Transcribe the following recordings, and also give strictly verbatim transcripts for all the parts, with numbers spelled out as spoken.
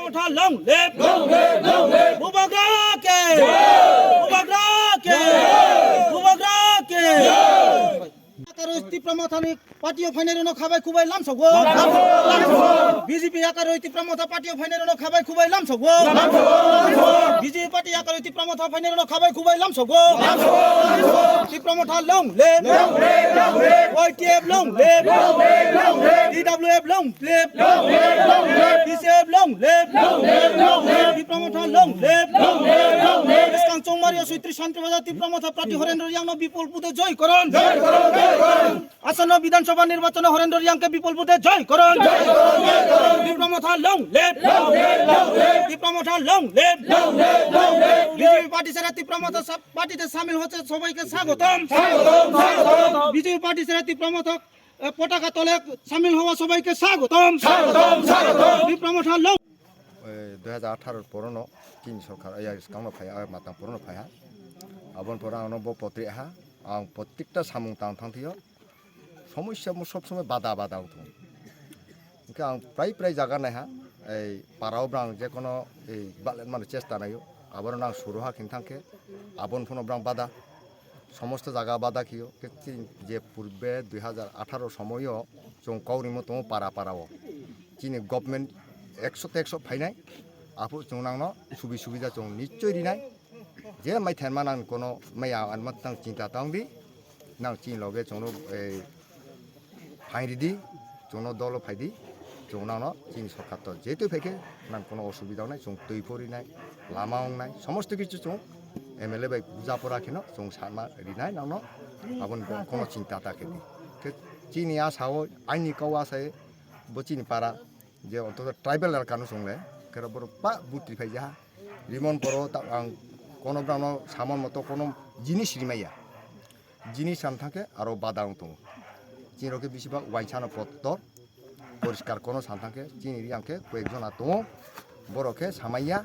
Motha long live! Long live! Long live! Bubagra ke! Jai! Bubagra ke! Jai! Bubagra ke! Jai! Akaroi Tipra Mothani party o phainai rokno khabai khubai lamsogo. Lamsogo! B J P akaroi Tipra Motha party o phainai rokno khabai khubai lamsogo. Lamsogo! B J P party akaroi Tipra Motha phainai rokno khabai khubai lamsogo. Lamsogo! Tipra Motha long live! Long live! Long live! Y T F long live! Long live! Long live! T W F long live! Long live! Long live! P C F long live! Long live! Long live! Tipra Motha long live! Long live! Long live! Bwskang Chongmari Asoi Tris Santri Bazar Tipra Motha Prati Horendra Reang no bipul vote joi koron! Joi koron! Joi koron! Asano Bidhan Sabha nirbachano Horendra Reang ke bipul vote joi koron! Joi koron! Joi koron! Tipra Motha long live! Long live! Long live! Tipra Motha long live! Long live! Long live! B J P party sara Tipra Motha sab-, party te samil hote sobai ke swagotom! Swagotom! Swagotom! B J P party sara Tipra Motha, eh, potaka tole samil howa sobai ke swagotom! Swagotom! Swagotom! Tipra Motha long Eh, dui hajar atharo porono chini sorkar, eh, skangno phai, ah, matang porono phai ha. Aboni poro ang no bo potri ha. Ang protekta samung tang thang thio. Somosya mo sob somoi bada bada wng thung. Hingke ang prai prai jaga nai ha. Ei parao brang je kono ei balet mano chesta naio. Aboro nang suru ha khin thang khe. Aboni phono brang bada. Somosto jaga bada khio, khe chini je purbe dui hajar atharo somoio chwng kok rimo tongo para para o. Chini government ekso te ekso phainai, aphuru chwng nangno subi subida chwng nichoi rinai. Je mai thenma nang kono maya anma tang chinta tang di, nang chini loge chwngno, eh, Phain ridi, chwngno dolo phaidi, chwng nangno chini sorkar to jeto phaikhe nang kono osubida wngnai, chwng twi pho rinai, lama wngnai, somosto kichu chwng M L A bai buja pora kheno chwng sanma rinai nangno, aboni bo kono chinta ta khe di. Khe chini asa o, aini kau asa e, bo chini para je ontoto tribal elaka no chwng le, khe borok ba butri phai ja ha, rimon poro ta ang kono brang no samon moto kono jinis rimai ya. Jinis san thangkhe aro bada wng tongo. Chini rok khe bisi bak uaisa no pottor, poriskar kono san thangkhe chini riyang khe koyek jona tongo, borok khe samaiya,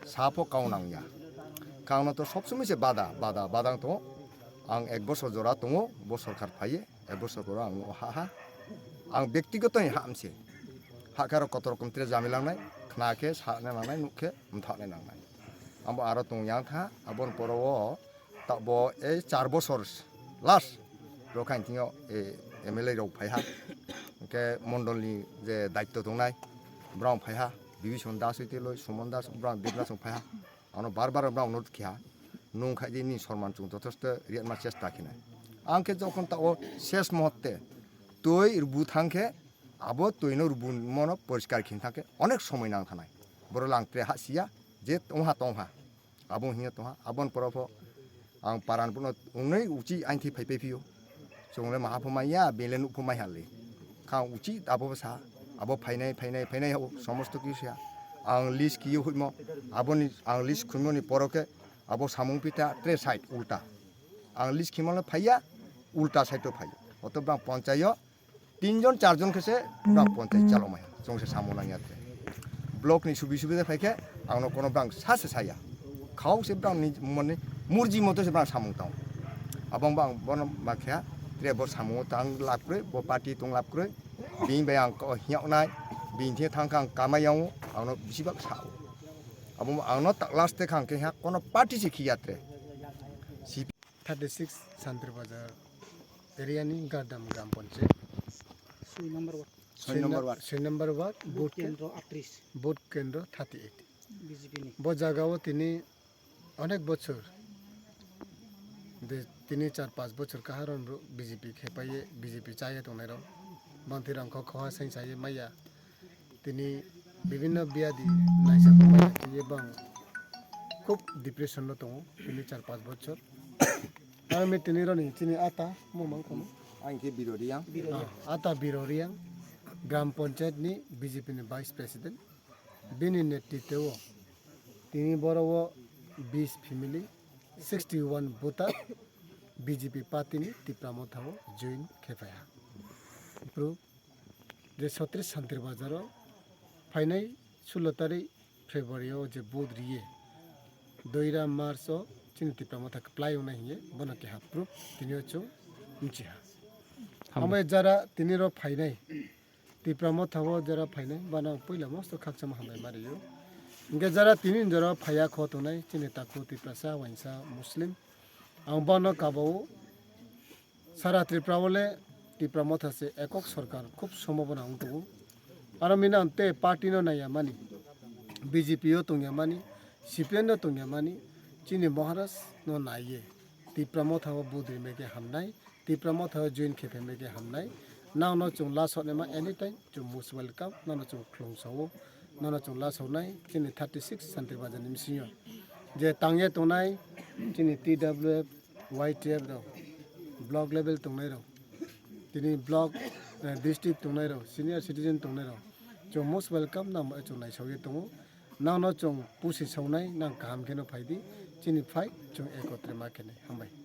sapo kau nangya. Kangno to sob somoi se bada, bada, bada wng tongo. Ang ek bosor jora tongo, bo sorkar phaiye, ek bosor poro ang nugo ha ha. Ang bektigoto ni ha mse. Ha khe aro kotor rokom tre jamilangnai, khna khe sa nangnai, nuk khe mthak nangnai. Abo aro tong yang kha, aboni poro o Ta bo ei char bosor last rok hain thing yo, eh, M L A rok phai ha. Hingke mondol ni je daitto tongnai, borok phai ha. Bibison Das hoite loi, Suman Das, borok Debnas rok phai ha. Ano bar bar borok no khe ha. Nung khai di ni sorman chung jotosto riyatma chesta khe nai. Ang khe jokhon ta o ses muhurte twi rwbu thang khe, abo twi no rwbu mono poriskar khin thang khe onek somoi nang thanai. Borok lang tre ha siya je tong ha tong ha. Abo hinya tongha, abon poro pho ang paran puno ungnai uchi ain thi phai phai phio. Chwng le maha pho maiya, bele nuk pho mai hal le. Kha uchi abo sa, abo phainai, phainai, phainai ho, somosto kisu ya. Ang list kiyo huimo, aboni ang list khunmoni poro khe abo samung pita tre side ulta. Ang list khimano phaiya, ulta side to phai. Oto bang ponchayo, Tin jon, char jon khe se bang ponchai chalo maya, chwng se samung nang ya tre. Block ni subi subi de phai khe ang no kono bang sa se saya. Khao se bang ni mane murji moto se bang samung tang. Abang bang bono ma khe tre bo samung tang lab kroi, bo party tong lab kroi. Bini bai ang ko hiyak nai, bini the thang kang kamai yang ang no bisi bak sa. Abo ang no ta last te khang khe ha kono party se khiya tre. Thirty six Santri Bazar area ni Gardam Gram Panchayat. Soi number ward. Soi number ward. Soi number ward, Vote vote kendro atris. Vote kendro thirty eight. B J P ni. Bo jaga o tini onek bochor, de tini char panch bochor kaha ron B J P khe paiye, B J P chaye tongnai rok. Bangthi rang kho khoha sain saye maya. Tini bibhinno biyadi naisakmani twi bang khub depression no tongo tini char panch bochor. Aroni tini roni chini ata mung mang kono. Ang khe Biro Reang. Ah, ata Biro Reang, Gram Panchayat ni B J P ni Vice President. Bini netritwo tini boro o bis family, sixty one voter B J P party ni Tipra Motha o join khe phai ha. Bro, je Chhatris Santri Bazar o phainai sullo tarik February o je vote riye, doira March o chini Tipra Motha kwplai wngnai hiye, bono keha proof tini o chwng mchi ha. Hambai. Amo jara tini ro phainai, Tipra Motha o jara phainai, bano ang puila mosto khakchangma hambai ma rio. Hingke jara tini jora phaiya kho tongnai, chini takhuk Tiprasa, wainsa Muslim. Ang bono kabao, sara Tripura o le Tipra Motha se ekok sorkar khub sombhabona wng tongo. Aro mino ang te party no naiya mani, B J P o tongya mani, C P M no tongya mani, chini Maharaj no naiye. Tipra Motha o vote rimai khe hamnai, Tipra Motha o join khe phaimai khe hamnai. Nang no chwng last hot naima anytime chwng most welcome, nang no chwng khulum sao, nang no chwng last hot nai chini thirty six Santri Bazar ni bisingo. Je tangya tongnai chini T W F, Y T F rok, block level tongnai rok, tini block, eh, district tongnai rok, senior citizen tongnai rok, chwng most welcome nang bai chwng naisao ye tongo. Nang no chwng pusi saonai, nang kaham khe no phai di, chini phai chwng ekotre ma khe nai. Hambai.